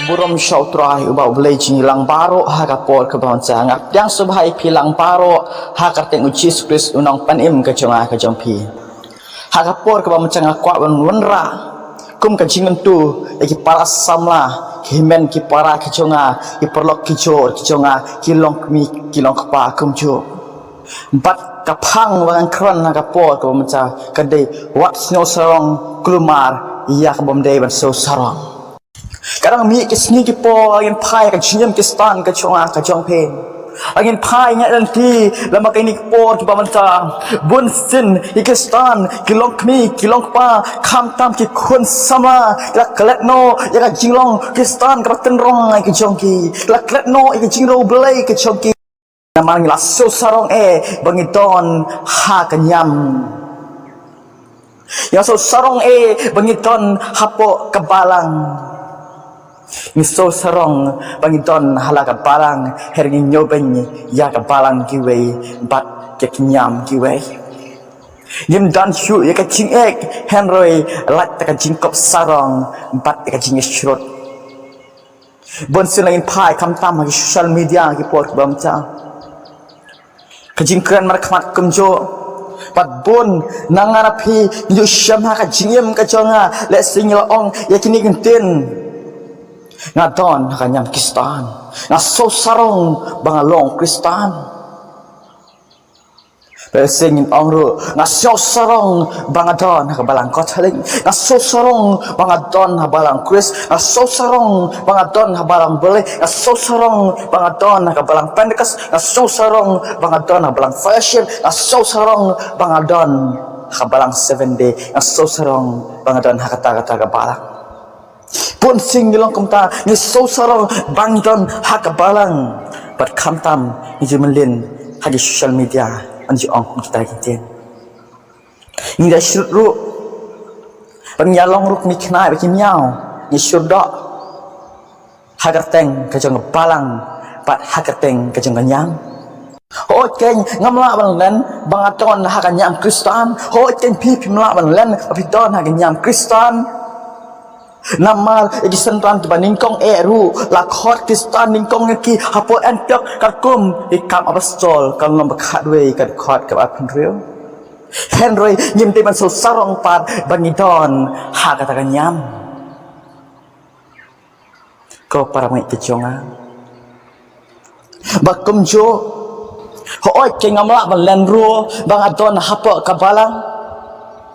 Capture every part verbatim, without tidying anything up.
Burom sha U Trai uba U Blei jingïalang baroh ha ka por kaba mynta. Nga pdiang sngewbha ïa phi lang baroh ha ka kyrteng U Jisu Khrist U Nongpynim ka jong nga ka jong phi. Ha ka por kaba mynta nga kwah ban wanrah kum ka jingmyntoi ïa ki para samla, ki hynmen ki para ki jong nga, ki paralok ki jor ki jong nga, ki longkmie ki longkpa kumjuh. Bad ka phang ba ngan kren ha ka por kaba mynta ka dei wat sngew sarong kulmar ïa ka bym dei ban sngew sarong. Ka dang mih ki sngi ki por, ngin phai ka jingim Khristan ka jong nga ka jong phi. Ngin phai ngat lynti lem bad kine ki por kiba mynta. Bun sien ki Khristan, ki longkmie ki longkpa, khamtam ki khun samla, ki la klet noh ïa ka jinglong Khristan kaba tynrong ïa ki jong ki. Ki la klet noh ïa ka jingriewblei ka jong ki. Namar ngi la sngew sarong eh ba ngi don ha ka niam. Ngi la sngew sarong eh ba ngi don hapoh ka balang. Ngi sngew sarong ba ngi don ha la ka balang, hynrei ngi ñiewbeiñ ïa ka balang kiwei bad ki niam kiwei. Ngim don shuh ïa ka jingek, hynrei lait da ka jingkop sarong bad ïa ka jingïasyrut. Bun sien la ngin phai khamtam ha ki social media ha ki por kiba mynta. Ka jingkren markhmat kumjuh. Bad bun na nga na phi ngi ju shem ha ka jingim ka jong nga, lehse ngi la ong ïa kine ki ktien. Nga don ha ka niam Khristan. Nga sngew sarong ba nga long Khristan. Bad lehse ngin ong ruh, nga sngew sarong ba nga don ha ka balang Katholik. Nga sngew sarong ba nga don ha balang Khrist. Nga sngew sarong ba nga don ha balang Blei. Nga sngew sarong ba nga don ha ka balang Pentekost. Nga sngew sarong ba nga don ha ka balang Fellowship. Nga sngew sarong ba nga don ha ka balang Seventh Day. Nga sngew sarong ba nga don ha kata kata ka balang. Bun sien ngi long kumta, ngi sngew sarong ba ngi don ha ka balang. Bad khamtam ngi ju mlien ha ki social media, ngi ju ong kum kita ki ktien. Ngi da syrut ruh. Bad ngi ïa long ruh kum ki khynnah bad ki miaw, ngi syrut doh. Ha ka kyrteng ka jong ka balang bad ha ka kyrteng ka jong ka niam. Hooid keiñ ngam lah ban len ba nga don ha ka niam Khristan. Hooid keiñ phi phim lah ban len ba phi don ha ka niam Khristan. Namar ïa ki synran kiba nyngkong eh ruh la khot Khristan nyngkong ïa ki hapoh Antiok, katkum Ki Kam Apostol ka lynnong ba khatwei ka dkhot kaba arphew hynriew. Hynrei ngim dei ban sngew sarong pat ba ngi don ha kata ka niam. Ko para bangeit ka jong nga. Ba kumjuh, hooid keiñ ngam lah ban len ruh ba nga don hapoh ka balang.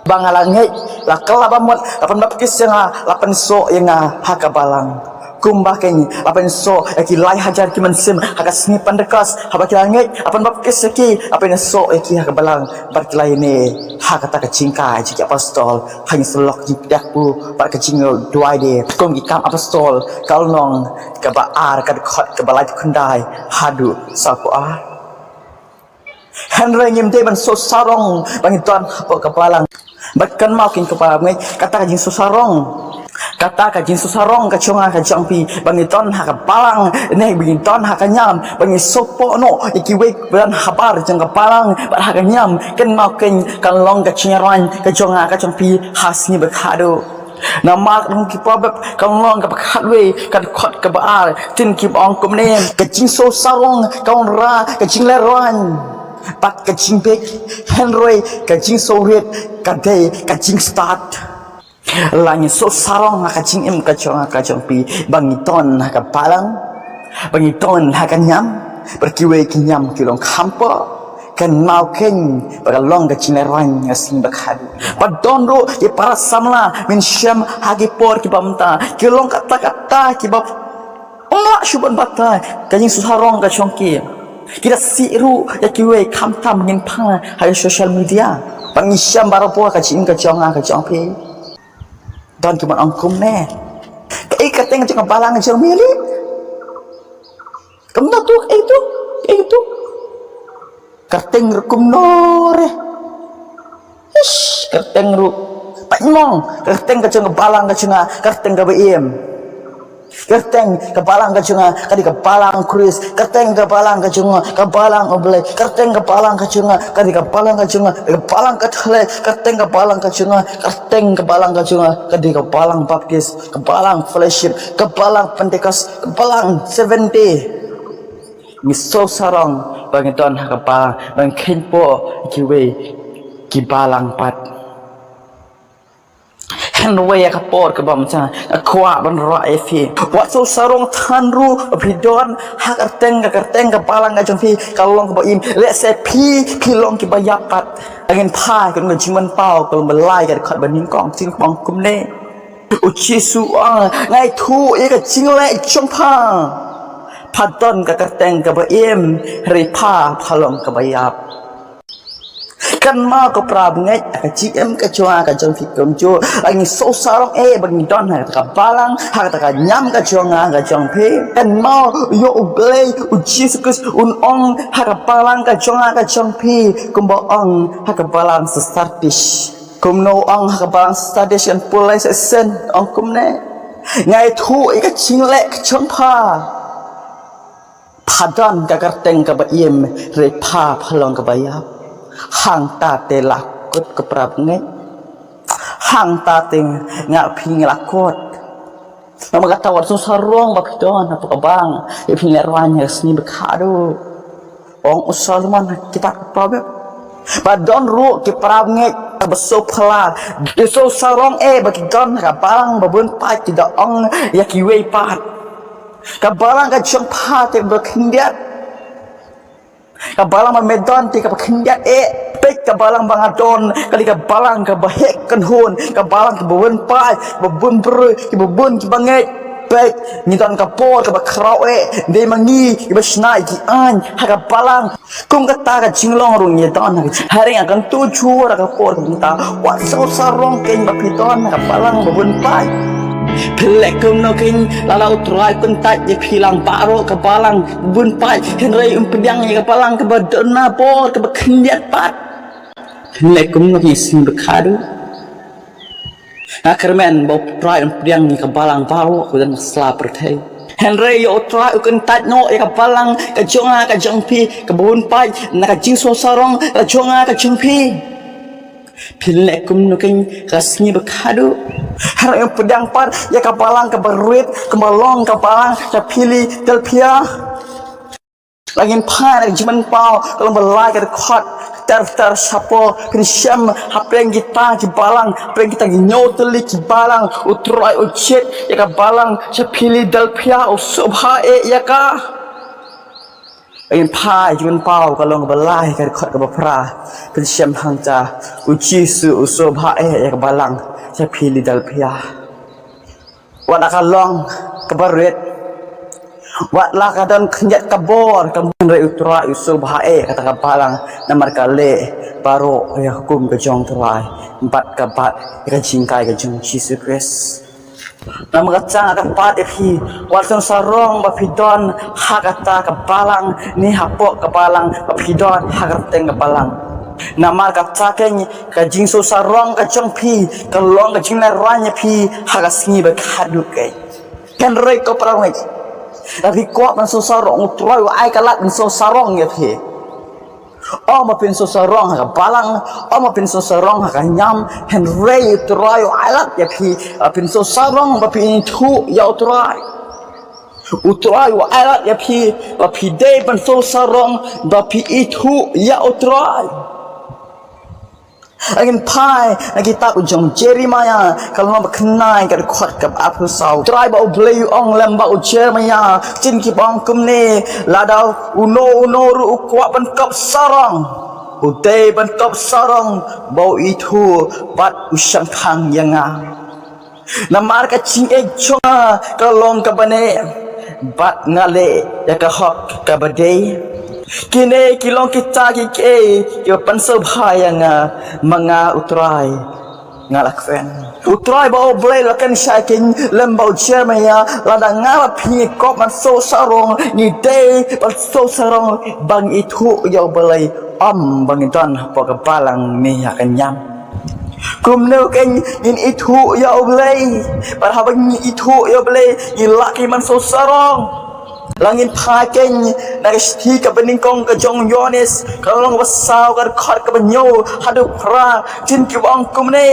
Ba nga la ngeit, la kylla ba mut, la pynbaptis ïa nga, la pynsoh ïa nga ha ka balang. Kumba keiñ la pynsoh ïa ki lai hajar ki mynsiem ha ka sngi Pentekost, haba ki la ngeit, la pynbaptis ïa ki, la pynsoh ïa ki ha ka balang. Bad ki la ïaineh ha kata ka jinghikai jong ki apostol ha ki syllok jingpdiang, bad ka jingduwai de kum Ki Kam Apostol ka lynnong kaba ar ka dkhot kaba laiphew khyndai haduh sawphew ar. Hynrei ngim dei ban sngew sarong ba ngi don hapoh ka balang. Bad kynmaw keiñ ko para bangeit, kata ka jingsngew sarong, kata ka jingsngew sarong ka jong nga ka jong phi ba ngi don ha ka balang ne ba ngi don ha ka niam, ba ngi sngewpoh noh ïa kiwei ba don habar jong ka balang bad ha ka niam, kynmaw keiñ kan long ka jingïaroiñ ka jong nga ka jong phi ha sngi ba khadduh. Namar ka dei ki Proverb ka lynnong kaba khatwei ka dkhot kaba ar, ktien kiba ong kumne: ka jingsngew sarong ka wanrah ka jinglehrain bad ka jingbit, hynrei ka jingsngewrit ka dei ka jingstad. La ngin sngew sarong ha ka jingim ka jong nga ka jong phi ba ngi don ha ka balang, ba ngi don ha ka niam, bad kiwei ki niam ki long kham pop. Kynmaw keiñ ba ka long ka jinglehrain ha sngi ba khadduh. Ba don ruh ki para samla, ngin shem ha ki por kiba mynta, ki long katta katta kiba ym lah shuh ban batai ka jingsngew sarong ka jong ki. Ki da sih ruh ïa kiwei, khamtam ngin phang ha social media. Ba ngi shem barabor ka jingim ka jong nga ka jong phi. Don kiban ong kumne: kaei ka kyrteng jong ka balang jong me lei? Kumno tu, kaei tu? Kaei tu? Kyrteng ruh kumno re? Ish, kyrteng ruh. Pynmong, kyrteng ka jong ka balang ka jong nga, kyrteng kaba im. Kyrteng ka balang ka jong nga ka dei ka balang Khrist. Kyrteng ka balang ka jong nga ka balang U Blei. Kyrteng ka balang ka jong nga ka dei ka balang ka jong nga, ka balang Katholik. Kyrteng ka balang ka jong nga, kyrteng ka balang ka jong nga ka dei ka balang Baptist, ka balang Fellowship, ka balang Pentecost, ka balang Seventh Day. Ngi sngewsarong ba ngi don ha ka balang, ba ngi kheiñ pop kiwei ki balang pat. Hynrei ha ka por kaba mynta nga kwah ban rah ïa phi. Wat sngewsarong than ruh ba phi don ha ka kyrteng, ka kyrteng ka balang ka jong phi ka long kaba im. Lehse phi, phi long kiba ïap pat. Ngin phai, ka Jingmynpaw ka lynnong ba lai, ka dkhot ba nyngkong, ka ong kumne. U Jisu u ong, nga ithuh ïa ka jingleh jong pha. Pha don ka kyrteng kaba im, hynrei pha, pha long kaba ïap. Kynmaw ko para bangeit, ka jingim ka jong nga ka jong phi kumjuh. Ngi sngewsarong eh ba ngi don ha kata ka balang, ha kata ka niam ka jong nga ka jong phi. Kynmaw ïa U Blei, U Jisu Khrist un ong ha ka balang ka jong nga ka jong phi, kumba ong ha ka balang Sardis. Kumno ong ha ka balang Sardis, kan pule shisien, ong kumne. Nga ithuh ïa ka jingleh ka jong pha. Pha don ka kyrteng kaba im, hynrei pha, pha long kaba ïap. Hangta te la kut ko para bangeit. Hangta te nga phi ngi la kut. Namar kata wat sngewsarong ba phi don hapoh ka balang, ïa phi ngi la rwai ha ka sngi ba khadduh. Ong u Solomon ha ka kitab ka Proverb. Ba don ruh ki para bangeit ba sngewphylla. Ki sngewsarong eh ba ki don ha ka balang ba bun pat, ki da ong ïa kiwei pat. Ka balang ka jong pha te ba khyndiat. Ka balang ba me don te kaba khyndiat eh. Peit ka balang ba nga don ka dei ka balang kaba heh kynhun, ka balang kaba bun paid, kaba bun briew, kaba bun ki bangeit. Peit, ngi don ka por kaba khraw eh. Dei ma ngi kiba shna ïa ki aiñ ha ka balang. Kum kata ka jinglong ruh ngi don ha ka jing. Hynrei nga kyntu jur ha ka por kaba mynta, wat sngewsarong kein ba phi don ha ka balang ba bun paid. Phi leh kumno kein lada U Trai u kyntait ïa phi lang baroh ka balang bun paid, hynrei um pdiang ïa ka balang kaba duna bor, kaba khyndiat pat. Phi leh kumno kein sngi ba khadduh. Nga kyrmen ba U Trai un pdiang ïa ka balang baroh kaba don ha sla pyrthei. Hynrei ïa U Trai u kyntait noh ïa ka balang ka jong nga ka jong phi, kaba bun paid, na ka jingsngewsarong ka jong nga ka jong phi. Phin leh kumno kein ka sngi ba khadduh. Hynrei un pdiang pat ïa ka balang kaba rit, kaba long ka balang ka Philadelphia. La ngin phai na ka Jingmynpaw ka lynnong ba lai, ka dkhot ter ter shapoh, phin shem hapdeng kita ki balang, hapdeng kita ki hynñiew tylli ki balang, U Trai u jied ïa ka balang sha Philadelphia, u sngewbha eh ïa ka. La ngin phai Jingmynpaw ka lynnong ba lai, ka dkhot kaba phra, phin shem hangta, U Jisu u sngewbha eh ïa ka balang sha Philadelphia. Wat la ka long kaba rit, wat la ka don khyndiat ka bor, ka, hynrei U Trai u sngewbha eh ïa kata ka balang, namar ka leh baroh ïa ka hukum ka jong U Trai, bad ka bat ïa ka jinghikai ka jong U Jisu Khrist. Namar kata nga kyrpad ïa phi, wat sngewsarong ba phi don ha kata ka balang, ne hapoh ka balang, ba phi don ha ka kyrteng ka balang. Namar kata kein ka jingsngewsarong ka jong phi ka long ka jinglehrain ïa phi ha ka sngi ba khadduh kein. Hynrei ko para bangeit, lada phi kwah ban sngewsarong, U Trai u ai ka lad ban sngewsarong ïa phi. Ym ba phin sngewsarong ha ka balang, ym ba phin sngewsarong ha ka niam, hynrei U Trai u ai lad ïa phi, ba phin sngewsarong, ba phin ithuh ïa U Trai. U Trai u ai lad ïa phi, ba phi dei ban sngewsarong, ba phi ithuh ïa U Trai. Ngin phai na kitab u jong Jeremiah, ka lynnong ba khyndai, ka dkhot kaba arphew saw. U Trai ba U Blei u ong lem bad u Jeremiah, ktien kaba ong kumne, lada uno uno ruh u kwah ban kop sarong, u dei ban kop sarong ba u ithuh bad u shangthang ïa nga. Namar ka jingïeit jong nga ka long kaba neh, bad nga leh ïa ka hok kaba dei. Kine ki long kita ki kiei kiba pynsngewbha ïa nga, ma nga U Trai nga la kren. U Trai ba U Blei la kren sha ki lem bad u Jeremiah, lada nga bad phi ngi kop ban sngewsarong, ngi dei ban sngewsarong ba ngi ithuh ïa U Blei, ym ba ngi don hapoh ka balang ne ha ka niam. Kumno kein ngin ithuh ïa U Blei? Bad haba ngin ithuh ïa U Blei, ngin lah kein ban sngewsarong. La ngin phai kein na ka shithi kaba nyngkong ka jong u Ïoannis, ka lynnong ba saw, ka dkhot kaba hynñiew haduh phra. Jin ki ong kumne: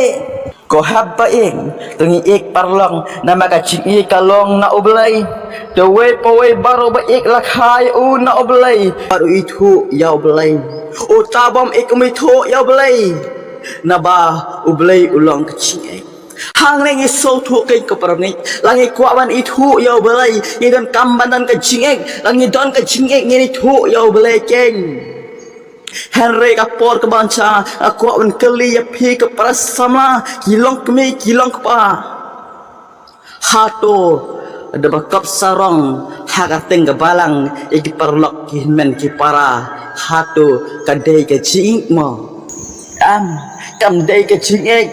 Ko hep ba ïeit, to ngin ïeit paralok, namar ka jingïeit ka long na U Blei. Te uwei pa uwei baroh ba ïeit la kha ïa u na U Blei bad u ithuh ïa U Blei. Uta bym ïeit um ithuh ïa U Blei, naba U Blei u long ka jingïeit. Hangne ngi sngewthuh kein ko para ngeit, la ngi kwah ban ithuh ïa U Blei, ngi donkam ban don ka jingïeit. La ngi don ka jingïeit, ngin ithuh ïa U Blei kein. Hynrei ka por kaba mynta nga kwah ban kylli ïa phi ko para samla, ki long kmie, ki long kpa, hato da ba kop sarong ha ka kyrteng ka balang ïa ki paralok, ki hynmen ki para, hato ka dei ka jingïeit mo? Em, kam dei ka jingïeit.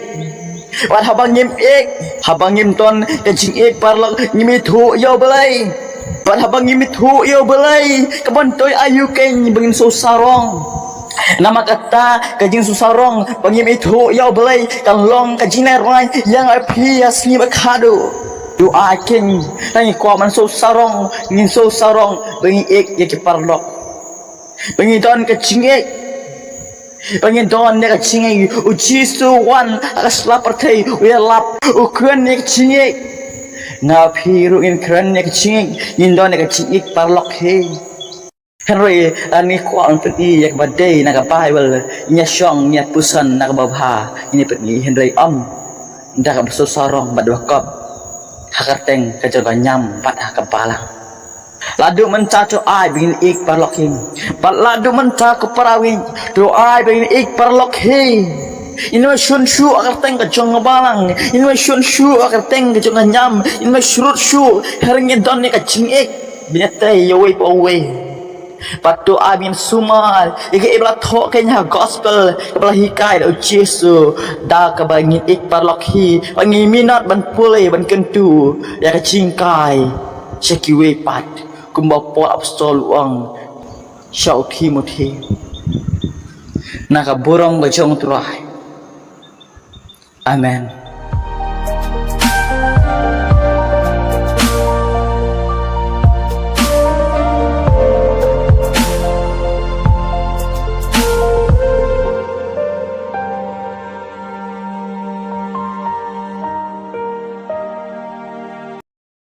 Wat haba ngim ïeit, haba ngim don ka jingïeit paralok, ngim ithuh ïa U Blei. Bad haba ngim ithuh ïa U Blei, ka ban tei aïu kein ba ngin sngewsarong? Namar kata ka jingsngewsarong ba ngim ithuh ïa U Blei kan long ka jinglehrain ïa nga phi ïa sngi ba khadduh. To ai kein, la ngi kwah ban sngewsarong, ngin sngewsarong ba ngin ïeit ïa ki paralok, ba ngin don ka jingïeit. Ba ngin don ïa ka jingïeit. U Jisu u wan ha ka sla pyrthei, u ïalap, u kren ïa ka jingïeit. Nga phi ruh ngin kren ïa ka jingïeit, ngin don ïa ka jingïeit paralok hi. Hynrei la ngi kwah ban pyni ïa kaba dei na ka Baibl, ngi ïa shong, ngi ïa puson na kaba bha, ngi ïa pyni, hynrei ym da kaba sngewsarong bad da ba kop ha ka kyrteng ka jong ka niam bad ha ka balang. La dei mynta to ai ba ngin ïeit paralok hi. Bad la dei mynta ko para ngeit, to ai ba ngin ïeit paralok hi. Ngin ym shun shuh ha ka kyrteng ka jong ka balang, ngin ym shun shuh ha ka kyrteng ka jong ka niam, ngin ym shrut shuh, hynrei ngin don ïa ka jingïeit ban ïatei ïa uwei pa uwei. Bad to ai ba ngin sumar ïa kaei ba la thoh kein ha ka gospel kaba la hikai da u Jisu, da kaba ngin ïeit paralok hi, ba ngin minot ban pule, ban kyntu ïa ka jinghikai sha kiwei pat, kumba u Paul apostol u ong sha u Timothi. Na ka burom ka jong u Trai. Amen.